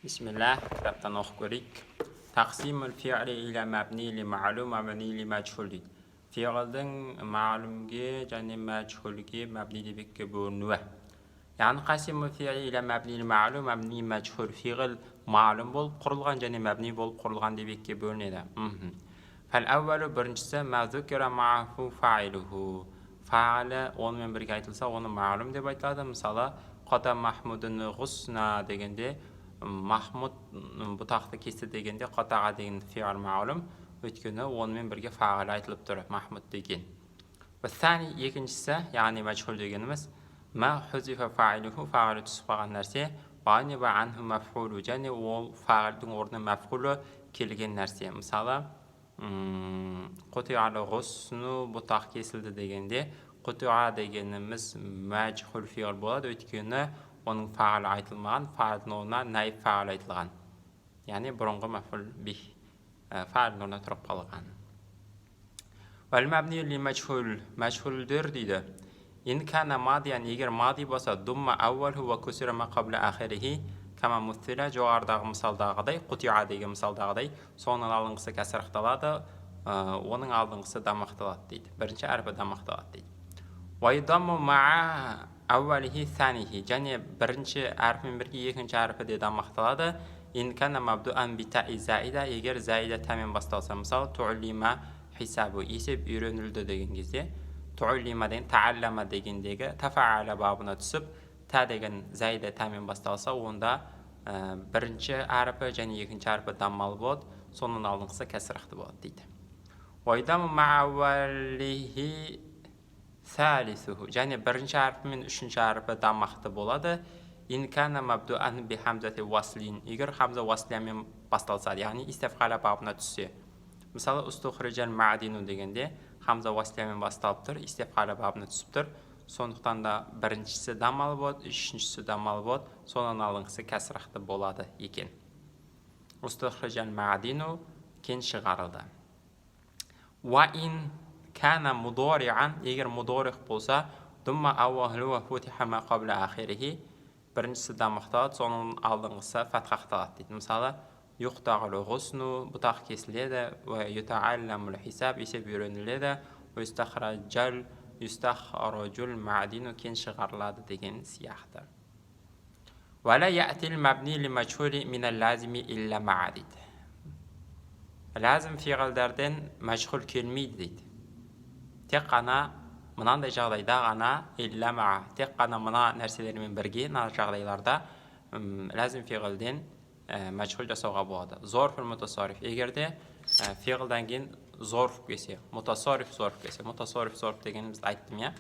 Бисмилля, кітаптан оқып көрейік. Тақсимул фи'ли иля мәбни ли ма'лум ва мәбни ли мәжһул дейді. Фиғылдың мә'лумге және мәжһулге мәбни деп екіге бөлінуі. Яғни қасимул фи'ли иля мәбни ли ма'лум мәбни мәжһул. Фиғыл ма'лум болып құрылған және мәбни болып құрылған деп екіге бөлінеді. Фәл әуәлу, біріншісі, мә зукира ма'аху фа'илуху. Фа'ілі онымен бірге айтылса, оны ма'лум деп айтылады. Мысалы, қата махмудун ғусна дегенде, Махмуд бұтақты кесті дегенде, қатаға деген фиғал ма'лум, өйткені онымен бірге фағил айтылып тұр, Махмуд деген. Уәссани, екіншісі, яғни мәжһул дегеніміз, ма хузифа фа'илуху, фағилі түсіп қалған нәрсе, уаниба анху маф'улу, және ол фағилдің орнына маф'улу келген нәрсе. Мысалы, қути'ал ғусну, бұтақ кесілді дегенде, қути'a дегеніміз мәжһул фиғал болады, өйткені оның фағилі айтылмаған, фағилдің орнына наиб фағил айтылған. Яғни бұрынғы маф'ул бих фағилдің орнына тұрып қалған. Уәл мәбни ли мәжһул, мәжһулдер дейді. Ин кана мадиян, егер мади болса, думма әуәлху ва кусира ма қабла ахирихи, кама муссила, жоғарыдағы мысалдағыдай, қутиа деген мысалдағыдай, соның алдыңғысы кәсірақталады, оның алдыңғысы дамақталады дейді. Бірінші әрпі дамақталады дейді. Уа юдамму маа әуәлихи сәнихи, және бірінші әрпімен бірге екінші әрпі де дамақталады. Ин кана мабдуан би таи заида, егер заида тамен басталса, мысалы, ту'лима хисабу, есеп үйренілді деген кезде, ту'лима деген тааллама дегендегі тафаала бабына түсіп, та деген заида тамен басталса, онда бірінші әрпі және екінші әрпі даммалы болады, соның алдыңғысы кәсірақты болады дейді. Уайдаму маа әуәлихи сәлисуху, және бірінші әрпі мен үшінші әрпі дамақты болады. Ин кана мабдуан би хамзати васлин, егер хамза васлиямен басталса, яғни истифғала бабына түссе. Мысалы, устухрижал ма'дину дегенде хамза васлиямен басталып тұр, истифғала бабына түсіп тұр. Сондықтан да біріншісі дамалы болады, үшіншісі дамалы болады, соның алдыңғысы кәсірақты болады екен. Устухрижал ма'дину, кен шығарылды. Уа ин кана мудориан, егер мудорих болса, думма ауахлу ва футиха ма қабла ахирихи, біріншісі дамақталады, соның алдыңғысы фатхақталады дейді. Мысалы, юқтағул ғусну, бұтақ кесіледі, уа ютаалламул хисаб, есеп үйреніледі, уа юстахражул ма'дину, кен шығарылады деген сияқты. Уа ла яътил мабни ли мажхули минал лазими илля маа дейді. Лазим фиғалдардан мәжхул келмейді дейді. Тек қана мынандай жағдайда ғана, илля маа, тек қана мына нәрселермен бірге, мына жағдайларда лазим фиғалден мәжхул жасауға болады. Зорфул мутасарриф, егер де фиғалдан кейін зорф келсе, мутасарриф зорф келсе, мутасарриф зорф дегенімізді айттым, иә.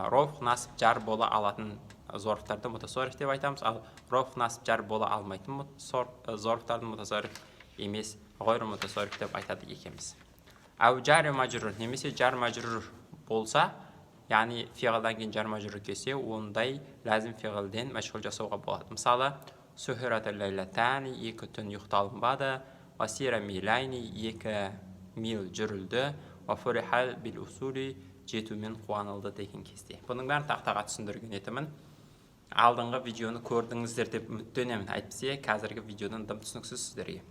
Роф, насып, жар бола алатын зорфтарды мутасарриф деп айтамыз, ал роф, насып, жар бола алмайтын зорфтарды мутасарриф емес, ғойр мутасарриф деп айтады екенбіз. Әу жар мажрур, немесе жар мажрур болса, яғни фиғалдан кейін жар мажрур келсе, ондай ләзім фиғалден мәжхул жасауға болады. Мысалы, сухиратул ләйлатани, екі түн ұйықталынбады, васира милайни, екі мил жүрілді, ва фурихал бил усули, жетумен қуанылды деген кезде. Бұның бәрін тақтаға түсіндірген едім. Алдыңғы видеоны көрдіңіздер деп үміттенемін. Әйтпесе қазіргі видеодан дым түсініксіз сіздерге.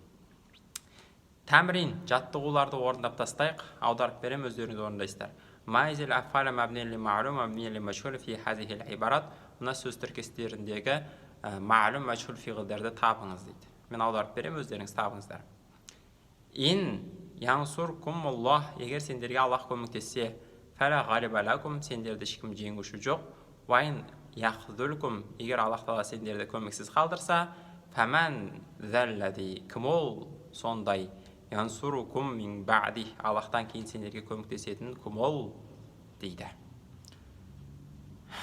Тәмрин, жаттығуларды орындап тастайық, аударып беремін, өздеріңіз орындайсыздар. Майзил афала мабни ли ма'лум, мабни ли мәжһул фи хазихил ибарат. Мына сөз тіркестеріндегі ма'лум, мәжһул фиғылдарды табыңыз дейді. Мен аударып беремін, өздеріңіз табыңыздар. Ин янсуркумуллах, егер сендерге Аллах көмектессе, фәла ғалиба лакум, сендерді ешкім жеңуші жоқ. Уа ин яхзулкум, егер Аллах тағала сендерді көмексіз қалдырса, фәмән зәлләди, кім ол сондай, янсурукум мин ба'ди, Аллахтан кейін сендерге көмектесетін кім ол дейді.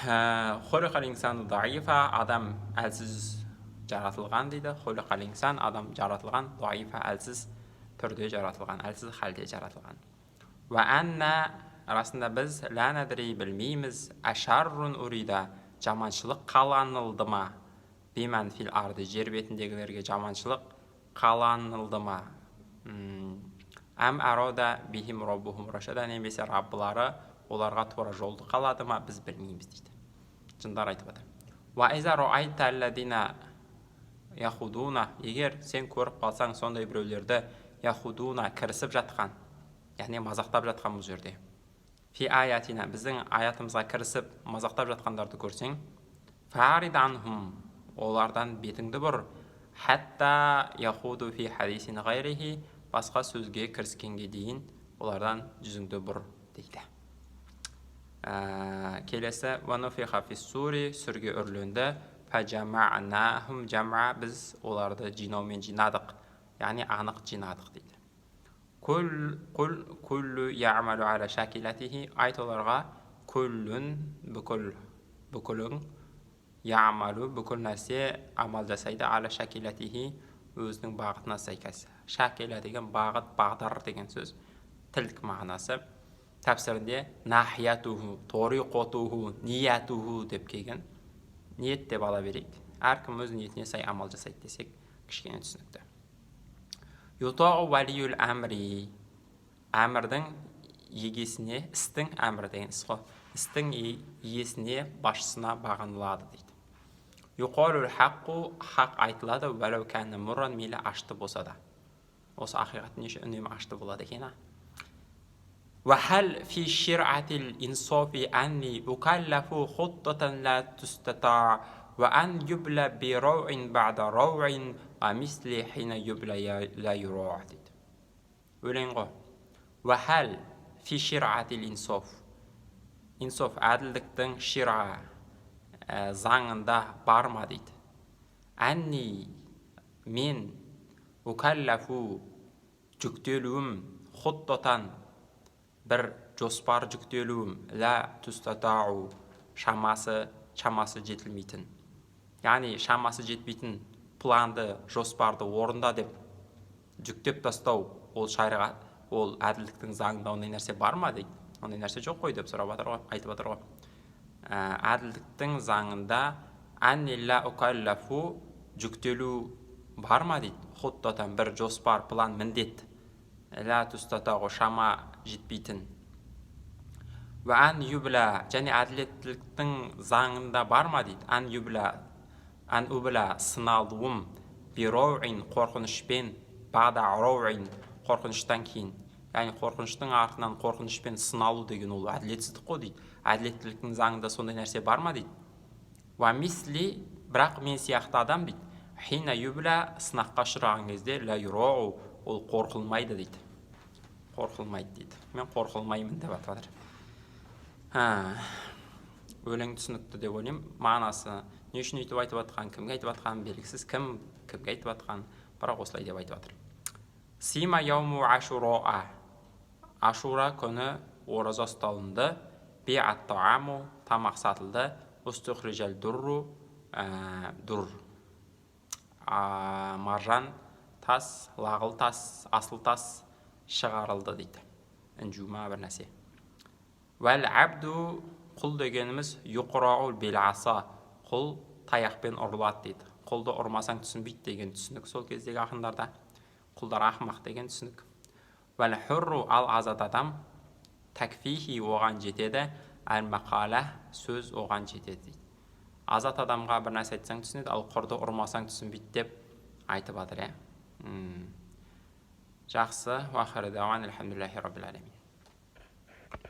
Хулиқал инсану даифа, адам әлсіз жаратылған дейді. Хулиқал инсан, адам жаратылған, даифа, әлсіз түрде жаратылған, әлсіз халде жаратылған. Уа анна, расында біз, ла надри, білмейміз, ашаррун урида, жаманшылық қаланылды ма, биман фил арды, жер бетіндегілерге жаманшылық қаланылды ма, әм арода бихим роббухум рашада, немесе раббылары оларға тура жолды қалады ма, біз білмейміз дейді. Жындар айтып жатыр. Уа иза роайта алладина Яхудуна, егер сен көріп қалсаң сондай біреулерді, яхудуна кірісіп жатқан, яғни мазақтап жатқан бұл жерде. Фи аятина, біздің аятымызға кірісіп мазақтап жатқандарды көрсең, фарид анхум, олардан бетіңді бұр, хатта яхуду фи хадисин ғайрихи, басқа сөзге кіріскенге дейін олардан жүзіңді бұр дейді. Келесі вануфиха фиссури, сүрге үрленді, фажамаънахум жам'a, біз оларды жинаумен жинадық, яғни анық жинадық дейді. Құл күллу я'малу аля шакилатихи, айт оларға, күллүн бүкіл, бүкілің, я'малу бүкіл нәрсе амал жасайды, аля шакилатихи өзінің бағытына сәйкес. Шакила деген бағыт, бағдар деген сөз, тілдік мағынасы. Тәпсірінде нахиятуху, ториқотуху, ниятуху деп келген. Ниет деп ала берейік. Әркім өз ниетіне сай амал жасайды десек, кішкене түсінікті. Ютау валиюл әмри, әмірдің егесіне, істің, әмір деген іс қой, істің иесіне, басшысына бағынылады дейді. Юқалул хаққу, хақ айтылады, уәләу кәні мурран, мейлі ашты болса да. Осы ақиқат не үшін үнемі ашты болады екен, а? وهل في شرعة الإنصاف أني أكلف خطة لا تستطاع وأن يبلى بروع بعد روع ومثل حين يبلى لا يروع дейді. Өлең ғой. وهل في شرعة الإنصاف، инсоф әділдіктің, шира заңында бар ма дейді. Әнни мен, укаллафу жүктелуім, хуттатан бір жоспар жүктелуім, ла тустатау шамасы жетілмейтін, яғни шамасы жетпейтін планды, жоспарды орында деп жүктеп тастау, ол шариғат, ол әділдіктің заңында ондай нәрсе бар ма дейді. Ондай нәрсе жоқ қой деп сұрап жатыр ғой, айтып жатыр ғой. Әділдіктің заңында әнни ла укаллафу жүктелу бар ма дейді. Хуттатан бір жоспар, план, міндет, ла тустатау шама жетпейтін. Уа ан юбла және әділеттіліктің заңында бар ма дейді. Ан юбла, ан убла сыналуым, бироуин қорқынышпен, бада роуин қорқыныштан кейін, яғни қорқыныштың артынан қорқынышпен сыналу деген ол әділетсіздік қой дейді. Әділеттіліктің заңында сондай нәрсе бар ма дейді. Уа мисли, бірақ мен сияқты адам дейді, хина юбла сынаққа ұшыраған кезде, ла юроу ол қорқылмайды дейді. Қорқылмайды дейді. Мен қорқылмаймын деп айтып жатыр. Өлең түсінікті деп ойлаймын. Мағынасы не үшін өйтіп айтып жатқан, кімге айтып жатқан белгісіз, кім кімге айтып жатқан, бірақ осылай деп айтып жатыр. Сима яуму ашура, Ашура күні ораза ұсталынды. Би'ат тааму, тамақ сатылды. Устухрижал дурру, дур, маржан тас, лағыл тас, асыл тас шығарылды дейді. Інжума бір нәрсе. Уәл абду, құл дегеніміз, юқраул бил аса, құл таяқпен ұрылады дейді. Құлды ұрмасаң түсінбейді деген түсінік сол кездегі ақындарда. Құлдар ақымақ деген түсінік. Уәл хурру, ал азат адам, такфихи оған жетеді, әл мақала сөз оған жетеді дейді. Азат адамға бір нәрсе айтсаң түсінеді, ал құрды ұрмасаң түсінбейді деп айтып жатыр, иә. Жақсы. Уахиру дауан, алхамдулиллахи раббил алямин.